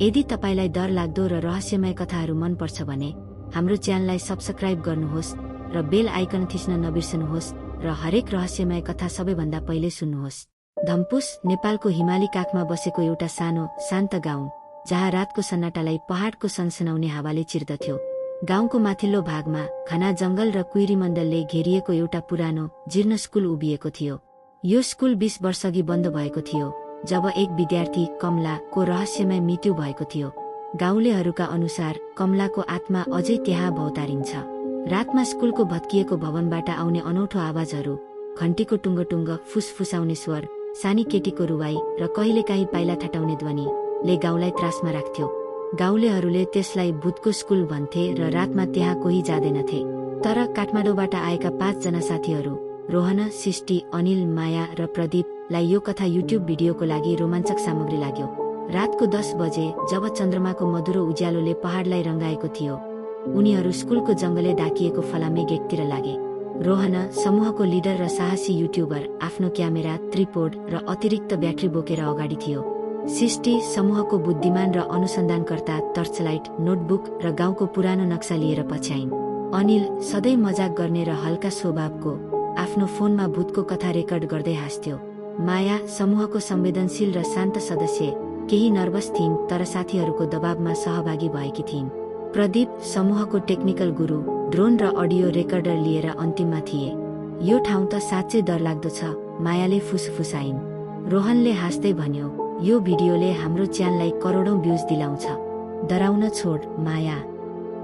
यदि तपाईलाई डरलाग्दो र रहस्यमय कथाहरू मन पर्छ भने हाम्रो च्यानललाई सब्स्क्राइब गर्नुहोस् र बेल आइकन थिच्न नबिर्सनुहोस् र हरेक रहस्यमय कथा सबैभन्दा पहिले सुन्नुहोस्। धम्पुस नेपालको हिमाली काखमा बसेको एउटा सानो शान्त गाउँ, जहाँ रातको सन्नाटालाई पहाडको सनसनाउने हावाले चिर्दथ्यो। गाउँको माथिल्लो भागमा घना जंगल र कुइरीमण्डलले घेरिएको एउटा पुरानो जीर्ण स्कुल उभिएको थियो। यो स्कुल 20 वर्षअघि बन्द भएको थियो, जब एक विद्यार्थी कमलाको रहस्यमय मृत्यु भएको थियो। गाउँलेहरूका अनुसार कमलाको आत्मा अझै त्यहाँ भौतारिन्छ। रातमा स्कुलको भत्किएको भवनबाट आउने अनौठो आवाजहरू, घण्टीको टुङ्गटुङ्ग फुसफुसाउने स्वर, सानी केटीको रुवाई र कहिलेकाहीँ पाइला ठटाउने ध्वनिले गाउँलाई त्रासमा राख्थ्यो। गाउँलेहरूले त्यसलाई भूतको स्कुल भन्थे र रातमा त्यहाँ कोही जाँदैनथे। तर काठमाडौँबाट आएका 5 जना साथीहरू, रोहन, सृष्टि, अनिल, माया र प्रदीपलाई यो कथा युट्युब भिडियोको लागि रोमाञ्चक सामग्री लाग्यो। रातको 10 बजे जब चन्द्रमाको मधुरो उज्यालोले पहाडलाई रंगाएको थियो, उनीहरू स्कुलको जंगलले ढाकिएको फलामे गेटतिर लागे। रोहन, समूहको लिडर र साहसी युट्युबर, आफ्नो क्यामेरा, ट्रिपोड र अतिरिक्त ब्याट्री बोकेर अगाडि थियो। सृष्टि, समूहको बुद्धिमान र अनुसन्धानकर्ता, टर्चलाइट, नोटबुक र गाउँको पुरानो नक्सा लिएर पछ्याइन्। अनिल, सधैँ मजाक गर्ने र हल्का स्वभावको, आफ्नो फोनमा भूतको कथा रेकर्ड गर्दै हाँस्थ्यो। माया, समूहको संवेदनशील र शान्त सदस्य, केही नर्भस थिइन् तर साथीहरूको दबावमा सहभागी भएकी थिइन्। प्रदीप, समूहको टेक्निकल गुरु, ड्रोन र अडियो रेकर्डर लिएर अन्तिममा थिए। यो ठाउँ त साँच्चै डरलाग्दो छ, मायाले फुसफुसाइन्। रोहनले हाँस्दै भन्यो, यो भिडियोले हाम्रो च्यानललाई करोडौं भ्युज दिलाउँछ। डराउन छोड, माया।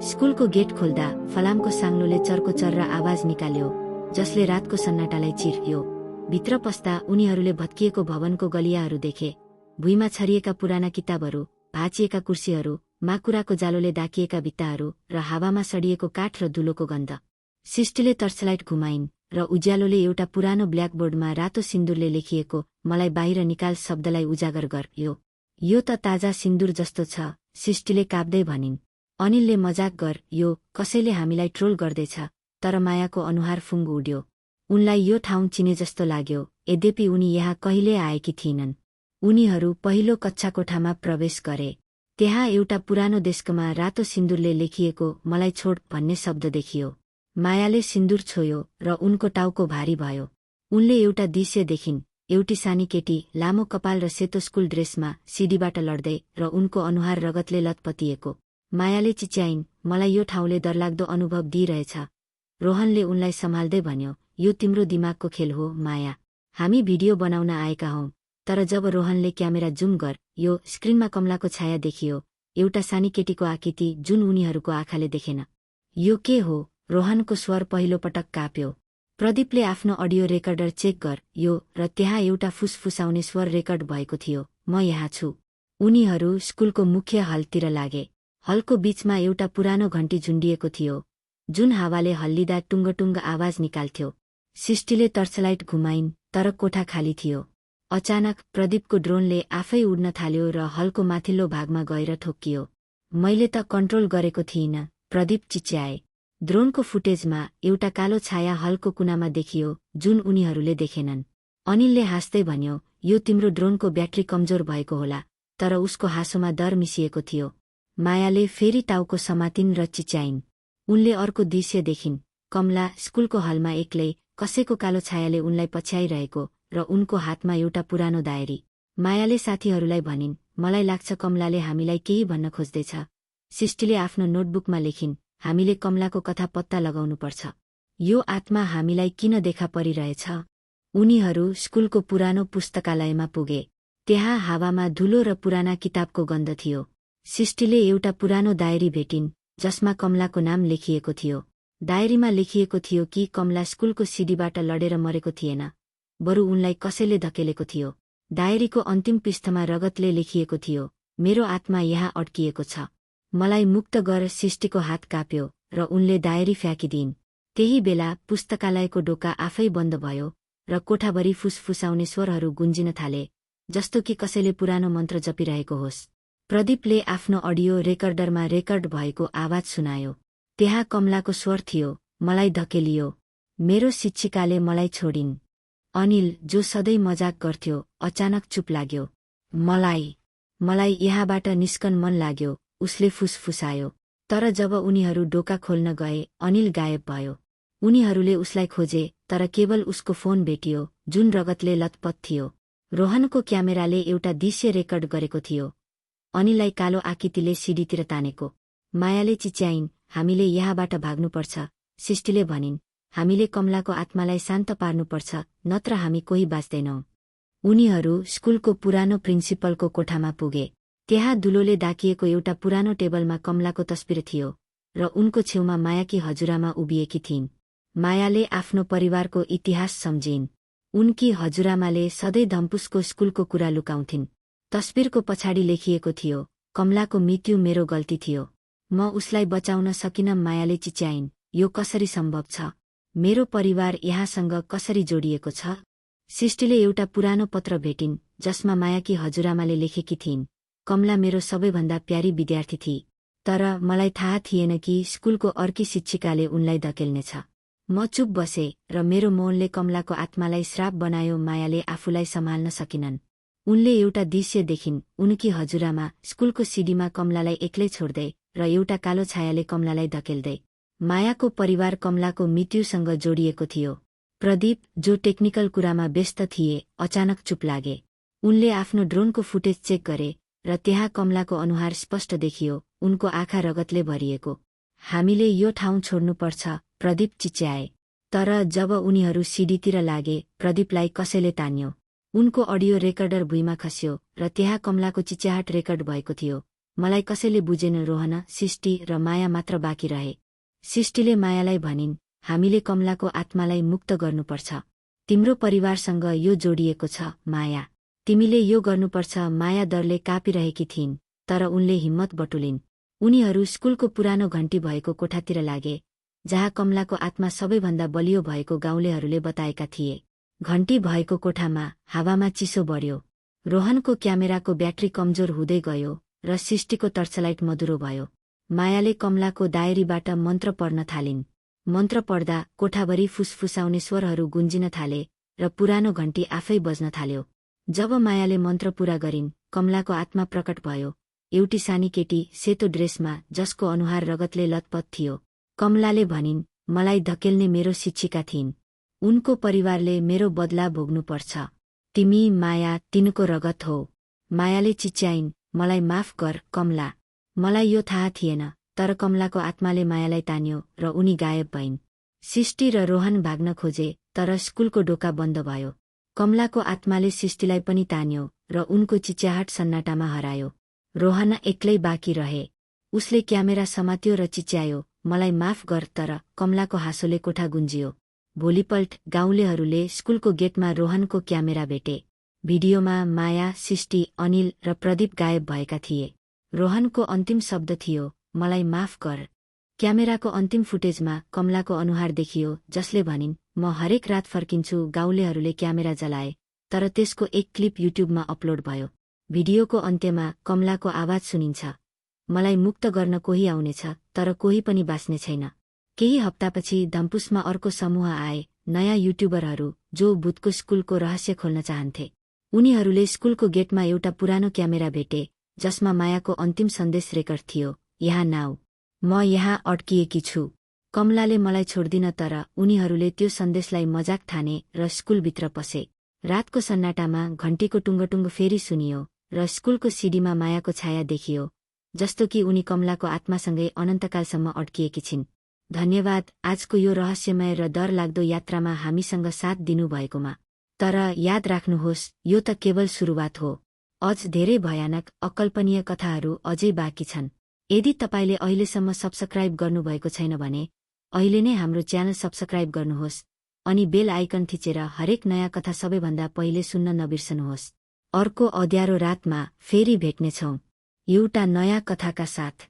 स्कुलको गेट खोल्दा फलामको साङ्लोले चर्को चर्रा आवाज निकाल्यो, जसले रातको सन्नाटालाई चिर्यो। भित्र पस्दा उनीहरूले भत्किएको भवनको गलियाहरू देखे। भुइँमा छरिएका पुराना किताबहरू, भाँचिएका कुर्सीहरू, माकुराको जालोले ढाकिएका भित्ताहरू र हावामा सडिएको काठ र धुलोको गन्ध। सृष्टिले टर्चलाइट घुमाइन् र उज्यालोले एउटा पुरानो ब्ल्याकबोर्डमा रातो सिन्दुरले लेखिएको "मलाई बाहिर निकाल" शब्दलाई उजागर गर्यो। यो त ताजा सिन्दुर जस्तो छ, सृष्टिले काप्दै भनिन्। अनिलले मजाक गर, यो कसैले हामीलाई ट्रोल गर्दैछ। तर मायाको अनुहार फुङ्गो उड्यो। उनलाई यो ठाउँ चिने जस्तो लाग्यो, यद्यपि उनी यहाँ कहिल्यै आएकी थिइनन्। उनीहरू पहिलो कक्षा कोठामा प्रवेश गरे। त्यहाँ एउटा पुरानो डेस्कमा रातो सिन्दुरले लेखिएको "मलाई छोड" भन्ने शब्द देखियो। मायाले सिन्दुर छोयो र उनको टाउको भारी भयो। उनले एउटा दृश्य देखिन्, एउटी सानी केटी, लामो कपाल र सेतो स्कुल ड्रेसमा, सिडीबाट लड्दै र उनको अनुहार रगतले लतपतिएको। मायाले चिच्याइन्, मलाई यो ठाउँले डरलाग्दो अनुभव दिइरहेछ। रोहनले उनलाई सम्हाल्दै भन्यो, यो तिम्रो दिमागको खेल हो, माया। हामी भिडियो बनाउन आएका हौं। तर जब रोहनले क्यामेरा जुम गर्यो, स्क्रिनमा कमलाको छाया देखियो, एउटा सानी केटीको आकृति जुन उनीहरूको आँखाले देखेन। यो के हो? रोहनको स्वर पहिलो पटक काप्यो। प्रदीपले आफ्नो अडियो रेकर्डर चेक गर्यो र त्यहाँ एउटा फुसफुसाउने स्वर रेकर्ड भएको थियो, "म यहाँ छु।" उनीहरू स्कुलको मुख्य हलतिर लागे। हलको बीचमा एउटा पुरानो घण्टी झुन्डिएको थियो, जुन हावाले हल्लिँदा टुङ्गटुङ्ग आवाज निकाल्थ्यो। सृष्टिले टर्चलाइट घुमाइन्, तर कोठा खाली थियो। अचानक प्रदीपको ड्रोनले आफै उड्न थाल्यो र हलको माथिल्लो भागमा गएर ठोक्कियो। "मैले त कन्ट्रोल गरेको थिइनँ," प्रदीप चिच्याए। ड्रोनको फुटेजमा एउटा कालो छाया हलको कुनामा देखियो, जुन उनीहरूले देखेनन्। अनिलले हाँस्दै भन्यो, यो तिम्रो ड्रोनको ब्याट्री कमजोर भएको होला। तर उसको हाँसोमा डर मिसिएको थियो। मायाले फेरि टाउको समातिन् र चिच्याइन्। उनले अर्को दृश्य देखिन्, कमला स्कुलको हलमा एक्लै, कसैको कालो छायाले उनलाई पछ्याइरहेको र उनको हातमा एउटा पुरानो डायरी। मायाले साथीहरूलाई भनिन्, मलाई लाग्छ कमलाले हामीलाई केही भन्न खोज्दैछ। सृष्टिले आफ्नो नोटबुकमा लेखिन्, हामीले कमलाको कथा पत्ता लगाउनुपर्छ। यो आत्मा हामीलाई किन देखा परिरहेछ? उनीहरू स्कुलको पुरानो पुस्तकालयमा पुगे। त्यहाँ हावामा धुलो र पुराना किताबको गन्ध थियो। सृष्टिले एउटा पुरानो डायरी भेटिन्, जसमा कमलाको नाम लेखिएको थियो। डायरीमा लेखिएको थियो कि कमला स्कुलको सिडीबाट लडेर मरेको थिएन, बरु उनलाई कसैले धकेलेको थियो। डायरीको अन्तिम पृष्ठमा रगतले लेखिएको थियो, "मेरो आत्मा यहाँ अड्किएको छ, मलाई मुक्त गर।" सृष्टिको हात काप्यो र उनले डायरी फ्याँकिदिन्। त्यही बेला पुस्तकालयको ढोका आफै बन्द भयो र कोठाभरि फुसफुसाउने स्वरहरू गुन्जिन थाले, जस्तो कि कसैले पुरानो मन्त्र जपिरहेको होस्। प्रदीपले आफ्नो अडियो रेकर्डरमा रेकर्ड भएको आवाज सुनायो। त्यहाँ कमलाको स्वर थियो, "मलाई धकेलियो, मेरो शिक्षिकाले मलाई छोडिन्।" अनिल, जो सधैँ मजाक गर्थ्यो, अचानक चुप लाग्यो। "मलाई मलाई यहाँबाट निस्कन मन लाग्यो, उसले फुसफुसायो। तर जब उनीहरू डोका खोल्न गए, अनिल गायब भयो। उनीहरूले उसलाई खोजे, तर केवल उसको फोन भेटियो, जुन रगतले लतपत थियो। रोहनको क्यामेराले एउटा दृश्य रेकर्ड गरेको थियो। अनिललाई कालो आकृतिले सिडीतिर तानेको। मायाले चिच्याइन्, हामीले यहाँबाट भाग्नुपर्छ। सृष्टिले भनिन्, हामीले कमलाको आत्मालाई शान्त पार्नुपर्छ, नत्र हामी कोही बाँच्दैनौं। उनीहरू स्कुलको पुरानो प्रिन्सिपलको कोठामा पुगे। त्यहाँ दुलोले डाकिएको एउटा पुरानो टेबलमा कमलाको तस्बिर थियो र उनको छेउमा मायाकी हजुरआमा उभिएकी थिइन्। मायाले आफ्नो परिवारको इतिहास सम्झिन्। उनकी हजुरआमाले सधैँ धम्पुसको स्कुलको कुरा लुकाउँथिन्। तस्बिरको पछाडि लेखिएको थियो, कमलाको मृत्यु मेरो गल्ती थियो। म उसलाई बचाउन सकिन। मायाले चिच्याइन्, यो कसरी सम्भव छ? मेरो परिवार यहाँसँग कसरी जोडिएको छ? सृष्टिले एउटा पुरानो पत्र भेटिन्, जसमा मायाकी हजुरआमाले लेखेकी थिइन्, कमला मेरो सबैभन्दा प्यारी विद्यार्थी थिए। तर मलाई थाहा थिएन कि स्कुलको अर्की शिक्षिकाले उनलाई धकेल्नेछ। म चुप बसे र मेरो मौनले कमलाको आत्मालाई श्राप बनायो। मायाले आफूलाई सम्हाल्न सकिनन्। उनले एउटा दृश्य देखिन्, उनकी हजुरआमा स्कुलको सिडीमा कमलालाई एक्लै छोड्दै र एउटा कालो छायाले कमलालाई धकेल्दै। मायाको परिवार कमलाको मृत्युसँग जोडिएको थियो। प्रदीप, जो टेक्निकल कुरामा व्यस्त थिए, अचानक चुप लागे। उनले आफ्नो ड्रोनको फुटेज चेक गरे र त्यहाँ कमलाको अनुहार स्पष्ट देखियो, उनको आँखा रगतले भरिएको। हामीले यो ठाउँ छोड्नुपर्छ, प्रदीप चिच्याए। तर जब उनीहरू सिडीतिर लागे, प्रदीपलाई कसैले तान्यो। उनको अडियो रेकर्डर भुइँमा खस्यो र त्यहाँ कमलाको चिच्याहाट रेकर्ड भएको थियो। मलाई कसैले बुझेन। रोहन, सृष्टि र माया मात्र बाँकी रहे। सृष्टिले मायालाई भनिन्, हामीले कमलाको आत्मालाई मुक्त गर्नुपर्छ। तिम्रो परिवारसँग यो जोडिएको छ, माया। तिमीले यो गर्नुपर्छ। माया डरले काँपिरहेकी थिइन्, तर उनले हिम्मत बटुलिन्। उनीहरू स्कुलको पुरानो घण्टी भएको कोठातिर लागे, जहाँ कमलाको आत्मा सबैभन्दा बलियो भएको गाउँलेहरूले बताएका थिए। घण्टी भएको कोठामा हावामा चिसो बढ्यो। रोहनको क्यामेराको ब्याट्री कमजोर हुँदै गयो र सृष्टिको टर्चलाइट मधुरो भयो। मायाले कमलाको डायरीबाट मन्त्र पढ्न थालिन्। मन्त्र पढ्दा कोठाभरि फुसफुसाउने स्वरहरू गुन्जिन थाले र पुरानो घण्टी आफै बज्न थाल्यो। जब मायाले मन्त्र पूरा गरिन्, कमलाको आत्मा प्रकट भयो। एउटी सानी केटी सेतो ड्रेसमा, जसको अनुहार रगतले लतपत थियो। कमलाले भनिन्, मलाई धकेल्ने मेरो शिक्षिका थिइन्। उनको परिवारले मेरो बदला भोग्नुपर्छ। तिमी, माया, तिनको रगत हो। मायाले चिच्याइन्, मलाई माफ गर कमला। मलाई यो थाहा थिएन। तर कमलाको आत्माले मायालाई तान्यो र उनी गायब भइन्। सृष्टि र रोहन भाग्न खोजे, तर स्कुलको डोका बन्द भयो। कमलाको आत्माले सृष्टिलाई पनि तान्यो र उनको चिच्याहाट सन्नाटामा हरायो। रोहन एक्लै बाँकी रहे। उसले क्यामेरा समात्यो र चिच्यायो, मलाई माफ गर। तर कमलाको हाँसोले कोठा गुन्जियो। भोलिपल्ट गाउँलेहरूले स्कुलको गेटमा रोहनको क्यामेरा भेटे। भिडियोमा माया, सृष्टि, अनिल र प्रदीप गायब भएका थिए। रोहनको अन्तिम शब्द थियो, मलाई माफ गर। क्यामेराको अन्तिम फुटेजमा कमलाको अनुहार देखियो, जसले भनिन्, म हरेक रात फर्किन्छु। गाउँलेहरूले क्यामेरा जलाए, तर त्यसको एक क्लिप युट्युबमा अपलोड भयो। भिडियोको अन्त्यमा कमलाको आवाज सुनिन्छ, मलाई मुक्त गर्न कोही आउनेछ, तर कोही पनि बाँच्ने छैन। केही हप्तापछि धम्पुसमा अर्को समूह आए, नयाँ युट्युबरहरू, जो भूतको स्कुलको रहस्य खोल्न चाहन्थे। उनीहरूले स्कुलको गेटमा एउटा पुरानो क्यामेरा भेटे, जसमा मायाको अन्तिम सन्देश रेकर्ड थियो, यहाँ नाउ, म यहाँ अड्किएकी छु। कमलाले मलाई छोड्दिन। तर उनीहरूले त्यो सन्देशलाई मजाक ठाने र स्कुलभित्र पसे। रातको सन्नाटामा घण्टीको टुङ्गटुङ्ग फेरि सुनियो र स्कुलको सिडीमा मायाको छाया देखियो, जस्तो कि उनी कमलाको आत्मासँगै अनन्तकालसम्म अड्किएकी छिन्। धन्यवाद आजको यो रहस्यमय र डरलाग्दो यात्रामा हामीसँग साथ दिनुभएकोमा। तर याद राख्नुहोस्, यो त केवल सुरुवात हो। अझ धेरै भयानक, अकल्पनीय कथाहरू अझै बाँकी छन्। यदि तपाईले अहिलेसम्म सब्स्क्राइब गर्नुभएको छैन भने अहिले नै हाम्रो च्यानल सब्स्क्राइब गर्नुहोस् अनि बेल आइकन थिचेर हरेक नयाँ कथा सबैभन्दा पहिले सुन्न नबिर्सनुहोस्। अर्को अँध्यारो रातमा फेरि भेट्नेछौँ एउटा नयाँ कथाका साथ।